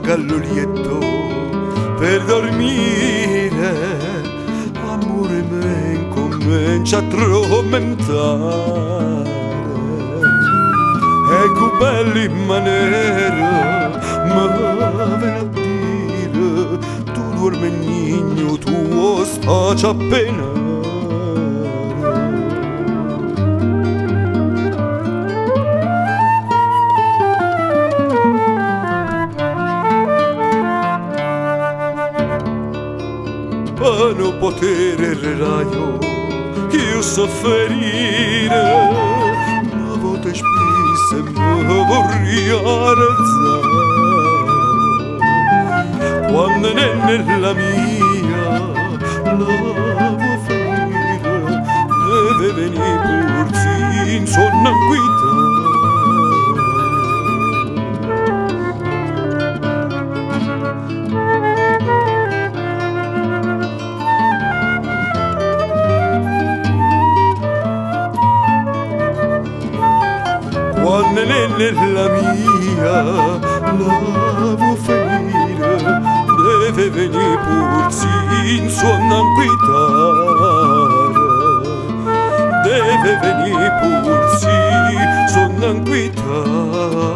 Vaco allo lietto per dormire, amore me comincia a tormentare. E con bella maniera mi viene a dire, tu dormi niño, tu stai appena. Per non potere raio che io soffrire, ma volte spisse mi vorrei alzare. Quando nella mia la vuoi ferire, deve venire pur in sonno guida. Quando nella mia la vuoi ferire, deve venire pur in sonno a guidare. Deve venire pur in sonno a guidare.